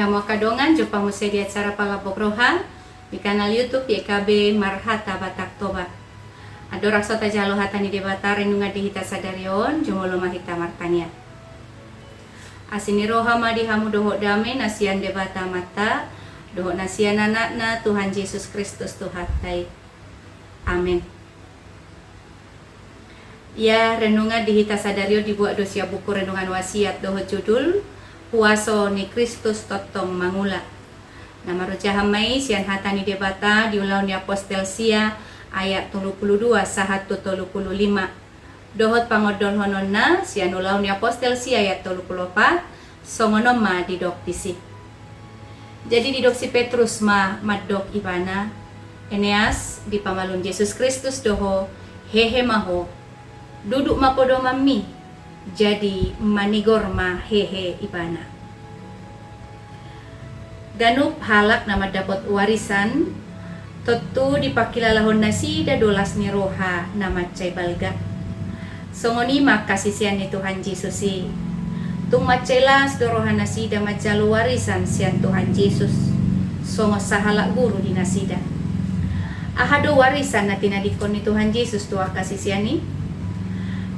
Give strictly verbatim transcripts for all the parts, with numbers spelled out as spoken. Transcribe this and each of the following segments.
Hamu angka dongan, jumpa muse di acara Palambok Roha di kanal YouTube Y K B Marhata Batak Toba. Andorang so tajalo hata ni Debata renungan di hita sadari on, jumolo ma hita martangiang. Asi ni roha ma di hamu dohot dame na sian Debata Amanta dohot na sian Anakna Tuhan Jesus Kristus Tuhanta i. Amen. Ia renungan di hita sadari on dibuat do sian buku Renungan Wasiat dohot judul Huaso ni Kristus Tongtong Mangula. Na marojahan ma i sian hata ni Debata di Ulaon ni Apostel sia ayat tolu pulu dua sahat tu tolu pulu lima. Dohot pangondolhononna sian Ulaon ni Apostel sia ayat tolu pulu opat, songon on ma didok disi. Jadi didok si Petrus ma mandok ibana, Eneas, dipamalum Jesus Kristus do ho, hehe ma ho. Duduk ma podomanmi. Jadi manigor ma hehe ibana. Ganup halak na mandapot warisan, tontu dipangkilalahon nasida do las ni roha na mansai balga. Songon i ma angka sisean ni Tuhan Jesus i. Tung mansai las do roha nasida manjalo warisan sian Tuhan Jesus, songon sahalak guru di nasida. Aha do warisan na tinadingkon ni Tuhan Jesus tu angka sisean i?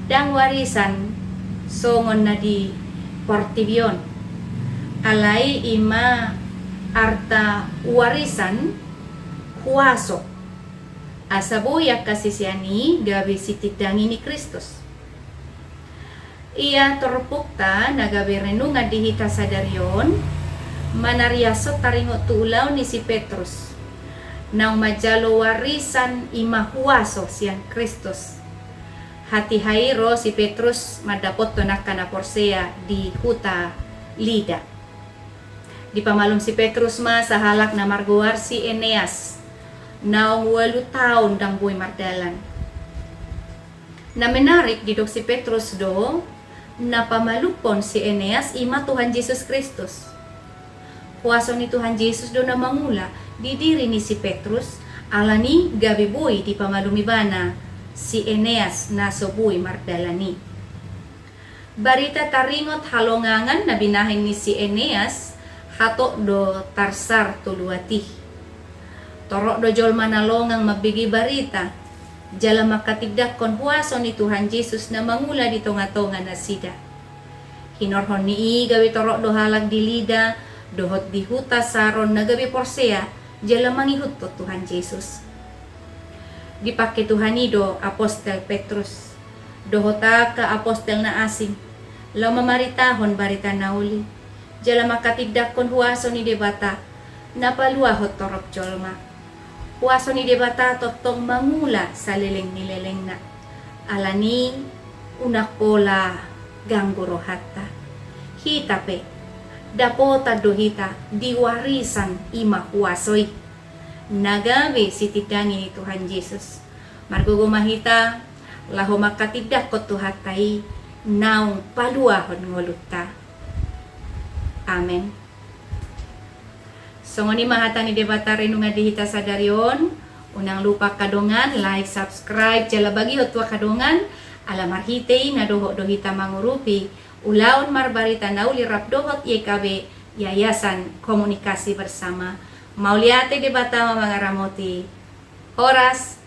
Ndang warisan songon na di portibi on. Alai i ma arta warisan, huaso. Asa boi angka sisean i gabe sitindangi ni Kristus. Ia torpukta na gabe renungan di hita sadari on, manariashon taringot tu ulaon ni si Petrus. Naung manjalo warisan i ma huaso sian Kristus. Hatiha i ro si Petrus mandapothon angka na porsea di huta Lida. Dipamalum si Petrus ma sahalak na margoar si Eneas, naung ualu taon ndang boi mardalan. Na menarik didok si Petrus do, na pamalumhon si Eneas i ma Tuhan Jesus Kristus. Huaso ni Tuhan Jesus do na mangula di diri ni si Petrus, alani gabe boi dipamalum ibana si Eneas na so boi mardalan i. Barita taringot halongangan na binahen ni si Eneas, hatop do tarsar tu luat i. Torop do jolma na longang mambege barita, jala mangkatindangkon huaso ni Tuhan Jesus na mangula di tongatonga nasida. Hinorhon ni i gabe torop do halak di Lida, dohot di huta Saron na gabe porsea, jala mangihuthon Tuhan Jesus. Dipangke Tuhan i do apostel Petrus dohot angka apostel na asing, laho mamaritahon barita na uli, jala mangkatindangkon huaso ni Debata, na paluahon torop jolma. Huaso ni Debata tongtong mangula saleleng ni lelengna. Alani unang pola ganggu rohanta. Hita pe, dapotan do hita di warisan i ma huaso i. Na gabe sitindangi ni Tuhan Jesus. Margogo ma hita, laho mangkatindangkon Tuhanta i, naung paluahon ngolunta. Amen. Songon i ma hata ni Debata renungan di hita sadari on, unang lupa angka dongan, like, subscribe, jala bagihon tu angka dongan, ala marhite i na dohot do hita mangurupi ulaon marbarita na uli rap dohot Y K B, Yayasan Komunikasi Bersama. Mauliate, Debata ma mangaramoti. Horas.